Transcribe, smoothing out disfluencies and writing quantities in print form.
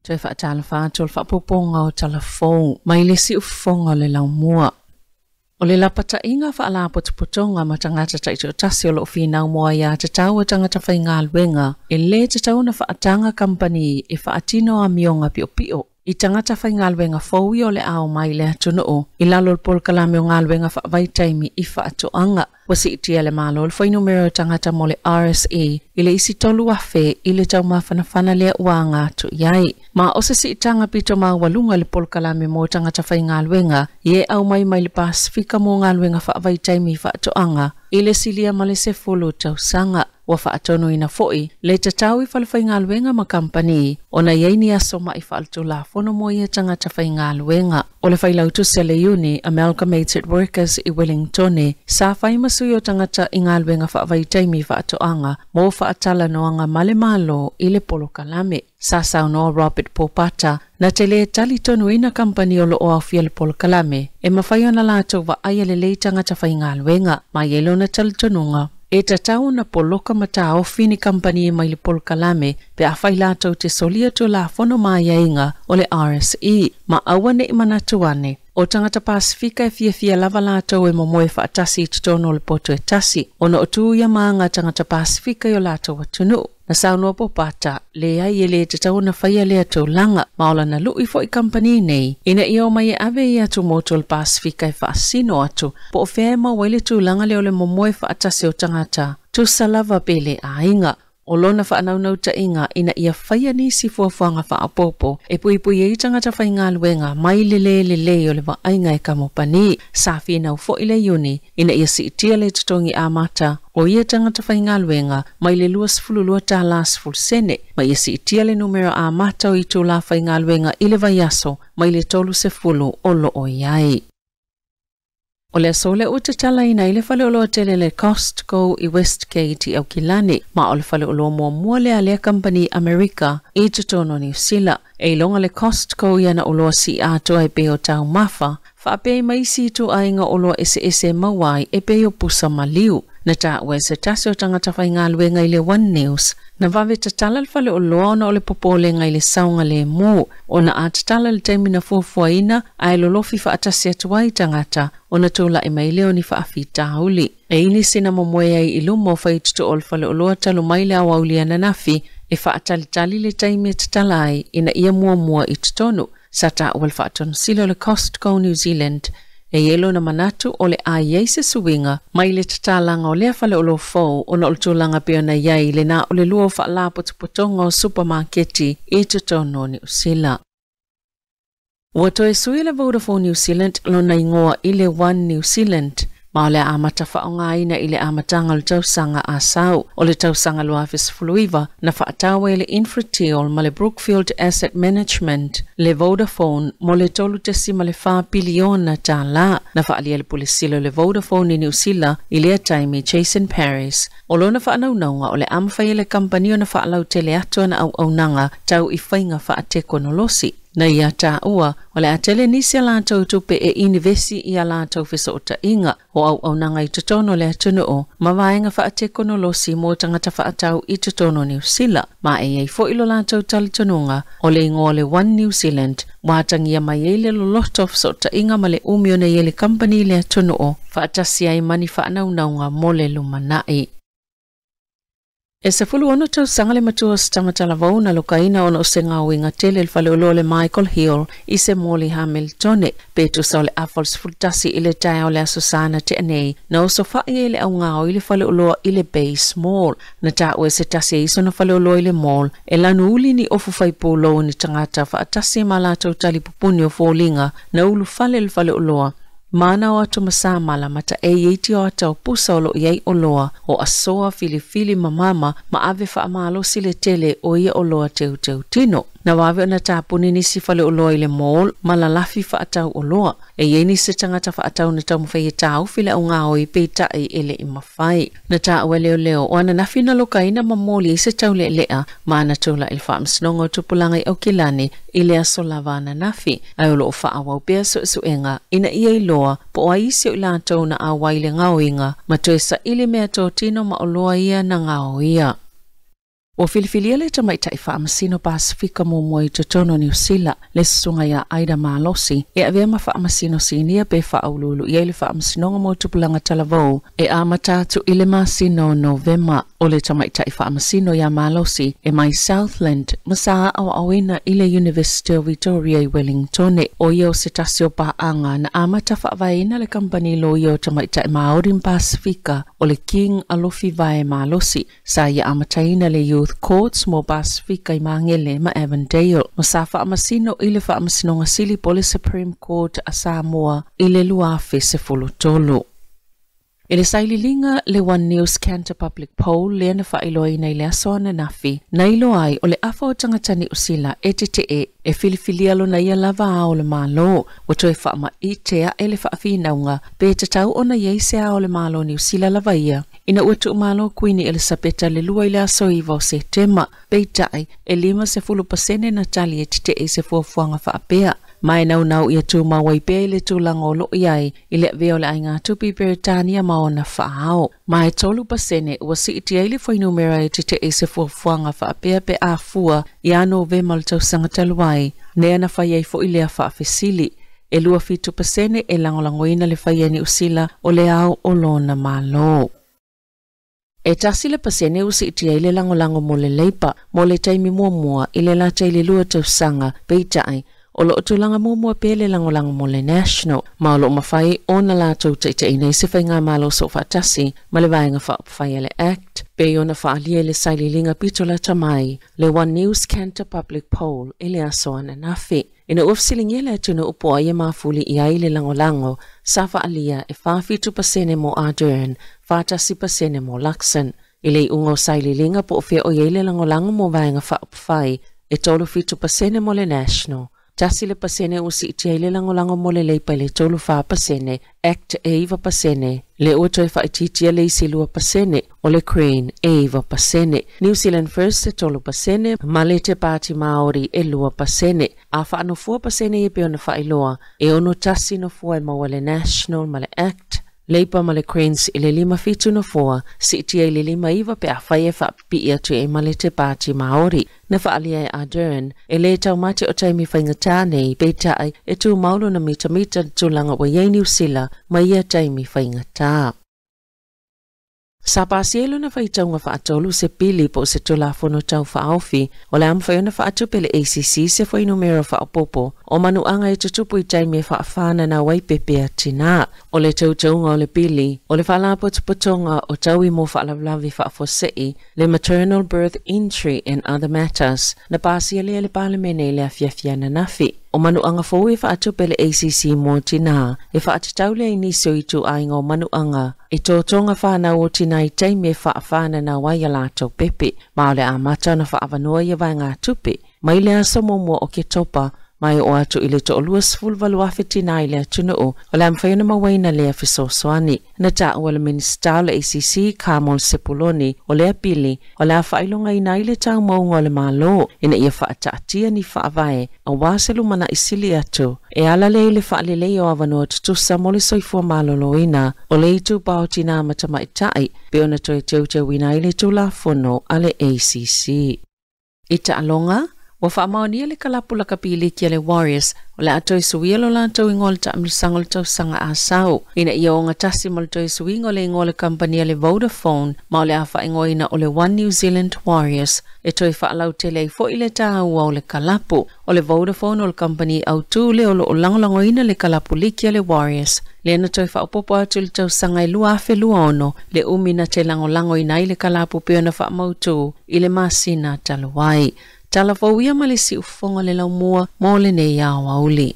Toe faatalofa atu o le faaopoopoga o talafou mai le siufofoga o le laumua. O le lapataiga faalapotopotoga ma tagata taitoatasi o loo finau mo aiā tatau a tagata faigaluega e lē tatau ona faataga kamupani e faatino amioga piopio i tagata faigaluega fou ia o le ao mai le atunuu i lalo o le polokalame o galuega faavaitaimi i faatoaga. Ua siitia le Malo le fuainumera o tagata mo le RSE i le isi 3,000 i le taumafanafana lea ua aga atu i ai. Ma o se siitaga pito maualuga le polokalame mo tagata faigaluega i e aumai mai le Pasifika mo galuega faavaitaimi i faatoaga i le silia ma le 10 tausaga. Ua faatonuina foi le tatau i falefaigaluega ma kamupani ona i ai ni aso ma'i faaletulafono mo ia tagata faigaluega. O le failautusi a le Iuni Amalgamated Workers i Wellingtone sa fai ma sui o tagata i galuega faavaitaimi faatoaga mo faatalanoaga ma le Malo i le polokalame. Sa saunoa Robert Popata na te lē talitonuina kamupani o loo aofia le polokalame e mafai ona latou vaaia lelei tagata faigaluega ma i ai lona talitonuga e tatau ona poloka ma taofi ni kamupani mai le polokalame pe afai latou te solia tulafono ma aiaiga o le RSE ma aua ne'i manatu ane o tagata Pasifika e fiafia lava latou e momoe faatasi i totonu o le poto e tasi ona o tu ia ma aga tagata Pasifika i o latou atunuu. Na saunoa Popata, leai e lē tatau ona faia lea tulaga ma o lana lu'i fo'i kamupani nei ina ia omai e ave i atumotu o le Pasifika e faasino atu po o fea e maua ai le tulaga lea o le momoe faatasi o tagata tusa lava pe le aiga. O lona faanaunautaiga ina ia faia nisi fuafuaga faaopoopo e puipui ai tagata faigaluega mai le lē lelei o le vaaiga e kamupani. Sa finau fo'i le Iuni ina ia siitia le totogi amata o ia tagata faigaluega mai le $22.10 ma ia siitia le numera amata o itulā faigaluega i le vaiaso mai le 30 o loo i ai. O le aso lea ua tatalaina ai le faleoloa tele le Costco i Westgate i Aukilani, ma o le faleoloa muamua lea a lea kamupani Amerika i totonu o Niu Sila. E iloga le Costco i ana oloa sii atoa e pei o taumafa, faapea ai ma isi ituaiga oloa eseese e maua ai e pei o pusa maliu. Na taua e se tasi o tagata faigaluega i le One News, na vave tatala le faleoloa ona o le popolega i le saogalemu, ona a tatala i le taimi na fuafuaina ae lolofi faatasi atu ai tagata ona tula'i mai lea o ni faafitauli. E i ai nisi na momoe ai i luma o faitutoo o le faleoloa talu mai le aoauli ananafi e faatalitali le taimi e tatala ai ina ia muamua i totonu. Sa taua le faatonusili o le Costco New Zealand e i ai lona manatu o le a i ai se suiga mai le tatalaga o lea faleoloa fou ona o le tulaga pei ona i ai le na o le lua o faalapotopotoga o supamaketi i totonu o Niu Sila. Ua toe sui le Vodafone New Zealand lona igoa i le One New Zealand ma o le a amata faaaogaina i le amataga o le tausaga a sau o le tausaga 2019. Na faatau ai le Infratil ma le Brookfield Asset Management le Vodafone mo le $3.4 piliona. Na faaalia le Pule Sili o le Vodafone i Niu Sila i lea taimi, Jason Paris, o lona faanaunauga o le a mafai e le kamupani ona faalautele atu ana auaunaga tau i faiga faatekonolosi. Na ia taua o le a tele nisi a latou tupe e inivesi i a latou fesootaiga o auaunaga i totonu o le atunuu ma vaega faatekonolosi mo tagata faatau i totonu o Niu Sila, ma e iai fo'i lo latou talitonuga o le igoa o le One New Zealand ua atagia mai ai le loloto o fesootaiga ma le umi ona i ai le kamupani i le atunuu faatasi ai ma ni faanaunauga mo le lumana'i. E 16 tausaga le matua o se tamatalavou na lokaina ona o se gaoiga tele i le faleoloa le Michael Hill i se moli Hamiltone pe tusa o le afa o le 11 i le taeao o le aso Sa na tea nei na osofa'i ai le augao i le faleoloa i le Bays Mall. Na taua e se tasi e iso na faleoloa i le mall e lanu uli ni ofu faipulou ni tagata faatasi ma latou talipupuni o foliga na ulufale i le faleoloa mana o atu ma sa mala taʻei ai o ata o pusa o loo i ai oloa o asoa filifili ma mama ma ave faamalosi le tele o ia oloa teuteutino. Na vave ona tapuni nisi faleoloa i le mall ma lalafi faatau oloa. E i ai nisi tagata faatau na taumafai e taofi le augaoi peitai e le'i mafai. Na taua e leoleo o ananafi na lokaina ma moli ai se taule'ele'a ma ana tula'i i le faamasinoga o tupulaga i Aukilani i le aso lava ananafi, ae o loo faaauau pea suesuega ina ia iloa po o ai isi o i latou na auai i le gaoiga ma toe saili meatotino ma oloa ia na gaoia. Ua filifilia le tamaitai faamasino Pasefika muamua i totonu o Niu Sila, le susuga ia Aida Malosi, e avea ma faamasino sinia pe faauluulu i ai le faamasinoga mo tupulaga talavou e amata atu i le masina o Novema. O le tamaitai faamasino ia Malosi e mai Southland ma sa aoaoina i le University of Victoria i Wellington. O ia o se tasi o paaga na amata faavaeina le kamupani loia o tamaitai Maori ma Pasefika o le King Alofi Vae Malosi. Sa ia amataina le Youth Courts mo Pasefika i Magele ma Avondale, ma sa faamasino i le faamasinoga sili po le Supreme Court a Samoa i le 2013. I le saililiga le One News Kantar Public Poll lea na faailoaina i le aso ananafi, na iloa ai o le afa o tagata Niu Sila e tetee e filifilia lona ia lava ao o le Malo, ua toe faamaite ae le faafinauga pe tatau ona i ai se ao o le Malo Niu Sila lava ia, ina ua tuumalo Kuini Elisapeta le lua i le aso 9 o Setema. Peitai, e 50% na tali e tetee i se fuafuaga faapea, ma e naunau ia tumau ai pea i le tulaga o loo i ai i le avea o le aiga tupi Peretania ma ona faaao. Ma e 3% ua siitia ai le fuainumera e tetee i se fuafuaga faapea pe afua ia Novema o le tausaga talu ai, nea na fai ai foi lea faafesili. E 27% e lagolagoina le fai e Niu Sila o le ao o lona Malo. E 1% ua siitia ai le lagolago mo le Leipa mo le taimi muamua i le lata i le 2 tausaga, peitai o loo tulaga muamua pea le lagolago mo le National, ma o loo mafai ona latou taitaiina i se faigamalo soofaatasi ma le vaega faaupufai a le Act, pei ona faaalia i le saililiga pito lata mai le One News Kantar Public Poll i le aso ananafi. Ina ua fesiligia le atunuu po o ai e mafuli i ai le lagolago, sa faaalia e 47% mo Ardern, 41% mo Luxon. I le iuga o saililiga po o fea o i ai le lagolago mo vaega faaupufai, e 37% mo le National, 1% ua siitia ai le lagolago mo le Leipa i le 34%, Act e 9%, le ua toe faaitiitia le isi 2%, o le Green e 9%, New Zealand First e 3% ma le Te Pāti Māori e 2%. A faanofua pasene e pei ona faailoa, e 61 nofoa e maua le National ma le Act, Leipa ma le Greens i le 57 nofoa, siitia i le 59 pe afai e faapipii atu i ai ma le Te Pāti Māori. Na faaalia e Ardern, e lē taumate o taimi faigata nei, peitai e tumau lona mitamita le tulaga ua i ai Niu Sila ma ia taimi faigata. Sa pasia i lona faitauga faatolu se pili po o se Tulafono Tau Faaofi o le a mafai ona faatupe le ACC se fuainumera faaopoopo o manuaga e tutupu i taimi e faafananau ai pepe a tinā. O le teuteuga o le pili o le Faalapotopotoga o Taui mo Faalavelave Faafuasei, le Maternal Birth Injury and Other Matters, na pasia lea e le Palemene i le afiafi ananafi. O manuaga fou e faatupe le ACC mo tinā, e faatatau lea i nisi o ituaiga o manuaga i totoga fanau o tinā i taimi e faafananau ai a latou pepe, ma o le amata ona faaavanoa ia vaegatupe mai le aso muamua o Ketopa, ma e oo atu i le 28,000 tinā i le atunuu o le a mafai ona mauaina lea fesoasoani. Na taua le Minisita o le ACC, Carmel Sepuloni, o lea pili o le a faailogaina ai le taumauga o le Malo ina ia faataatia ni faavae aua se lumanai sili atu e ala lea i le faaleleia o avanoa tutusa mo le soifua maloloina o le itupa o tinā ma tamaitai pe ona toe teuteuina ai le Tulafono a le ACC. I taaloga, ua faamaonia le kalapu lakapi liki a le Warriors o le a toe suia lo latou igoa o le taamilosaga o le tausaga asau ina ia ogatasi ma le toe suiga o le igoa o le kamupani a le Vodafone, ma o le a faaigoaina o le One New Zealand Warriors e toe faalautele ai foi le taua o le kalapu. O le Vodafone o le kamupani autū lea o loo lagolagoina le kalapu liki a le Warriors, lea na toe faaopoopo atu i le tausaga e 2026 le umi na te lagolagoina ai le kalapu pei ona faamautū i le masina talu ai. Tala fou ia ma le siufofoga o le laumua mo lenei aoauli.